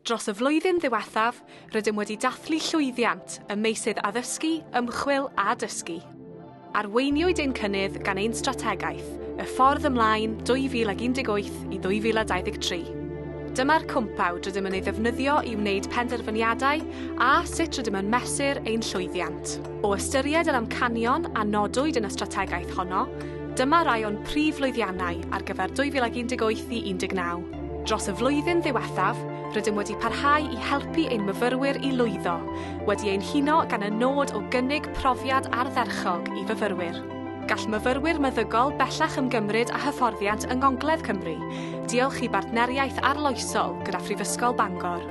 Dros y flwyddyn ddiwethaf, rydym wedi dathlu llwyddiant ym meysydd addysgu, ymchwil a dysgu. Arweiniwyd ein cynnydd gan ein strategaeth, Y Ffordd Ymlaen 2018 i 2023. Dyma'r cwmpawd rydym yn ei ddefnyddio i wneud penderfyniadau a sut rydym yn mesur ein llwyddiant. O ystyried yr amcanion a nodwyd yn y strategaeth honno, dyma rai o'n prif lwyddiannau ar gyfer 2018 i 19. Dros y flwyddyn ddiwethaf, rydym wedi parhau i helpu ein myfyrwyr i lwyddo, wedi ein huno gan y nod o gynnig profiad ardderchog i fyfyrwyr. Gall myfyrwyr meddygol bellach ymgymryd â hyfforddiant yng Ngogledd Cymru, diolch i bartneriaeth arloesol gyda Phrifysgol Bangor.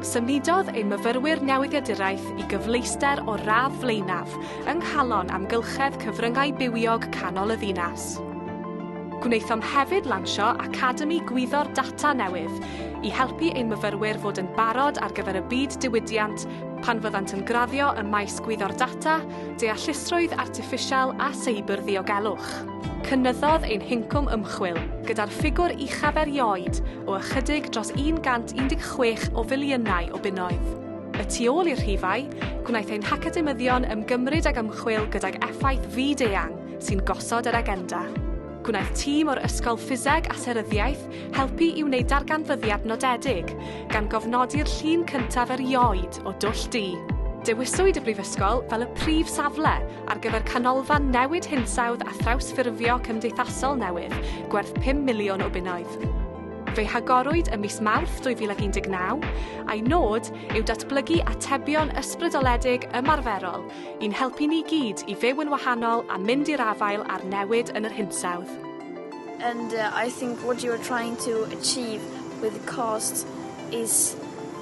Symudodd ein myfyrwyr newyddiaduraeth i gyfleuster o'r radd flaenaf yng nghalon amgylchedd cyfryngau bywiog canol y ddinas. Gwnaethom hefyd lansio Academi Gwyddor Data newydd i helpu ein myfyrwyr fod yn barod ar gyfer y byd diwydiant pan fyddant yn graddio ym maes gwyddor data, deallusrwydd artiffisial a seibr-ddiogelwch. Cynyddodd ein hincwm ymchwil, gyda'r ffigwr uchaf erioed o ychydig dros 116 o filiynau o bunnoedd. Y tu ôl i'r rhifau, gwnaeth ein hacademyddion ymgymryd ag ymchwil gydag effaith fyd-eang sy'n gosod yr agenda. Gwnaeth tîm o'r Ysgol Ffiseg a Seryddiaeth helpu i wneud darganfyddiad nodedig, gan gofnodi'r llun cyntaf erioed o dwll du. Dewiswyd y Brifysgol fel y prif safle ar gyfer canolfan newid hinsawdd a thrawsffurfio cymdeithasol newydd gwerth 5 miliwn o bunnoedd. Fe'i hagorwyd ym mis Mawrth 2019, a'i nod yw datblygu atebion ysbrydoledig ymarferol i'n helpu ni gyd i fyw yn wahanol a mynd i'r afael â'r newid yn yr hinsawdd. And I think what you're trying to achieve with CAST is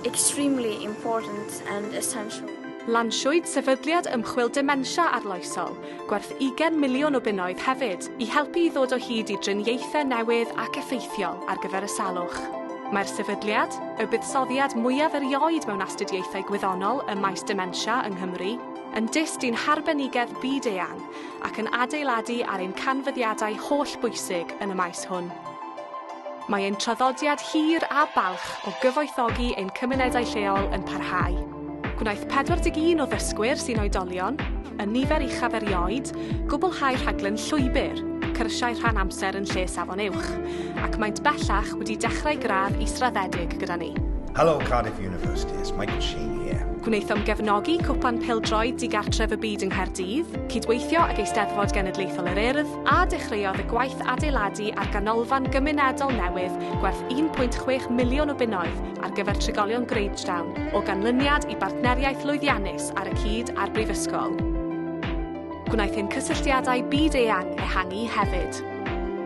extremely important and essential. Lansiwyd Sefydliad Ymchwil Dementia arloesol, gwerth 20 miliwn o bunnoedd hefyd, i helpu i ddod o hyd i driniaethau newydd ac effeithiol ar gyfer y salwch. Mae'r sefydliad, y buddsoddiad mwyaf erioed mewn astudiaethau gwyddonol ym maes dementia yng Nghymru, yn dyst i'n harbenigedd byd-eang ac yn adeiladu ar ein canfyddiadau holl-bwysig yn y maes hwn. Mae ein traddodiad hir a balch o gyfoethogi ein cymunedau lleol yn parhau. Gwnaeth 41 o ddysgwyr sy'n oedolion, y nifer uchaf erioed, gwblhau rhaglen Llwybr, cyrsiau rhan amser yn lle Safon Uwch, ac maent bellach wedi dechrau gradd israddedig gyda ni. Hello Cardiff University, it's Michael Sheen here. Gwnaethom gefnogi Cwpan Pêl-droed Digartref y Byd yng Nghaerdydd, cydweithio ag Eisteddfod Genedlaethol yr Urdd, a dechreuodd y gwaith adeiladu ar ganolfan gymunedol newydd gwerth 1.6 miliwn o bunnoedd ar gyfer trigolion Grangetown, o ganlyniad i bartneriaeth lwyddiannus ar y cyd â'r Brifysgol. Gwnaeth ein cysylltiadau byd-eang ehangu hefyd.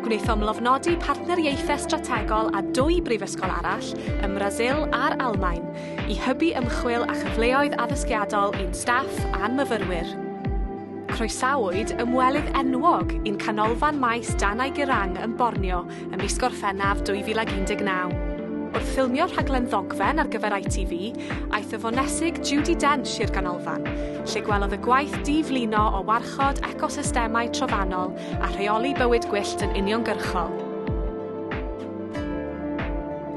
Gwnaethom lofnodi partneriaethau strategol â dwy brifysgol arall, ym Mrasil a'r Almaen, i hybu ymchwil a chyfleoedd addysgiadol i'n staff a'n myfyrwyr. Croesawyd ymwelydd enwog i'n canolfan maes Danau Girang ym Borneo ym mis Gorffennaf 2019. Wrth ffilmio rhaglen ddogfen ar gyfer ITV, aeth y Fonesig Judi Dench i'r ganolfan, lle gwelodd y gwaith di-flino o warchod ecosystemau trofannol a rheoli bywyd gwyllt yn uniongyrchol.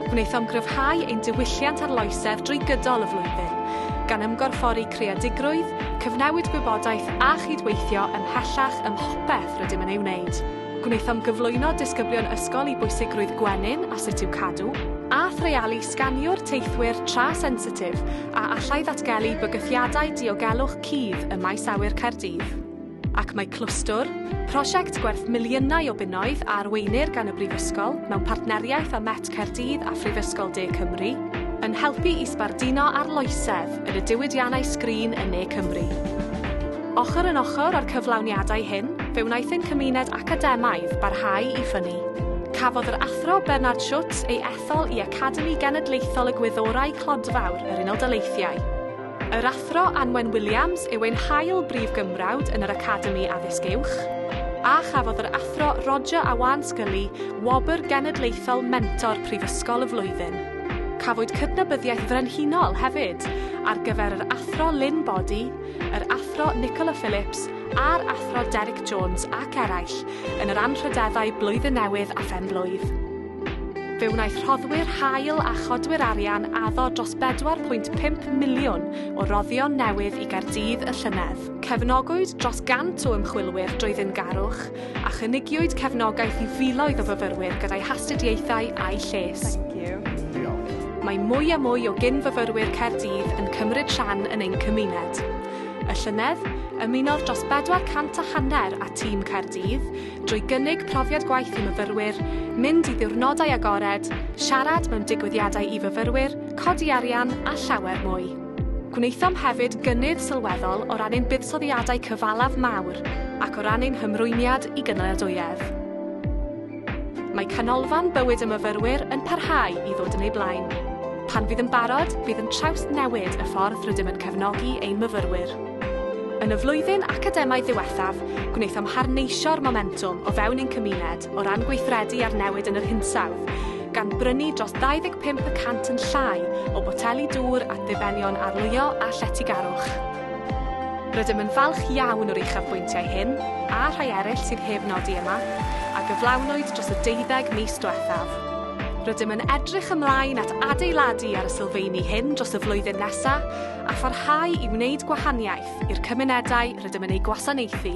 Gwnaethom gryfhau ein diwylliant arloesedd drwy gydol y flwyddyn, gan ymgorffori creadigrwydd, cyfnewid gwybodaeth a chydweithio ymhellach ym mhopeth rydym yn ei wneud. Gwnaethom gyflwyno disgyblion ysgol i bwysigrwydd gwenyn a sut i'w cadw, a threialu sganiwr teithwyr tra sensitif a allai ddatgelu bygythiadau diogelwch cudd ym maes awyr Caerdydd. Ac mae Clwstwr, prosiect gwerth miliynau o bunnoedd a arweinir gan y Brifysgol mewn partneriaeth â Met Caerdydd a Phrifysgol De Cymru, yn helpu i sbarduno arloesedd yn y diwydiannau sgrin yn Ne Cymru. Ochr yn ochr â'r cyflawniadau hyn, fe wnaeth ein cymuned academaidd barhau i ffynnu. Cafodd yr Athro Bernard Schutz ei ethol i Academi Genedlaethol y Gwyddorau Clodfawr yr Unol Daleithiau. Yr Athro Anwen Williams yw ein hail Brif Gymrawd yn yr Academi Addysg Uwch, a chafodd yr Athro Roger Awan Scully wobr genedlaethol Mentor Prifysgol y Flwyddyn. Cafwyd cydnabyddiaeth frenhinol hefyd ar gyfer yr Athro Lynn Body, yr Athro Nicola Phillips a'r Athro Derek Jones ac eraill yn yr anrhydeddau Blwyddyn Newydd a Phen-blwydd. Fe wnaeth rhoddwyr hael a chodwyr arian addo dros 4.5 miliwn o roddion newydd i Gaerdydd y llynedd. Cefnogwyd dros 100 o ymchwilwyr drwy ddyngarwch a chynigiwyd cefnogaeth i filoedd o fyfyrwyr gyda'i hastudiaethau a'i lles. Thank you. Diolch. Mae mwy a mwy o gyn-fyfyrwyr Caerdydd yn cymryd rhan yn ein cymuned. Y llynedd, ymunodd dros 450 â tîm Caerdydd drwy gynnig profiad gwaith i myfyrwyr, mynd i ddiwrnodau agored, siarad mewn digwyddiadau i fyfyrwyr, codi arian a llawer mwy. Gwnaethom hefyd gynnydd sylweddol o ran ein buddsoddiadau cyfalaf mawr ac o ran ein hymrwymiad i gynaliadwyedd. Mae Canolfan Bywyd y Myfyrwyr yn parhau i ddod yn ei blaen. Pan fydd yn barod, bydd yn trawsnewid y ffordd rydym yn cefnogi ein myfyrwyr. Yn y flwyddyn academaidd ddiwethaf, gwnaethom harneisio'r momentwm o fewn ein cymuned o ran gweithredu ar newid yn yr hinsawdd, gan brynu dros 25% yn llai o boteli dŵr at ddibenion arlwyo a lletygarwch. Rydym yn falch iawn o'r uchafbwyntiau hyn, a rhai eraill sydd heb nodi yma, a gyflawnwyd dros y 12 mis diwethaf. Rydym yn edrych ymlaen at adeiladu ar y sylfeini hyn dros y flwyddyn nesaf a pharhau i wneud gwahaniaeth i'r cymunedau rydym yn eu gwasanaethu.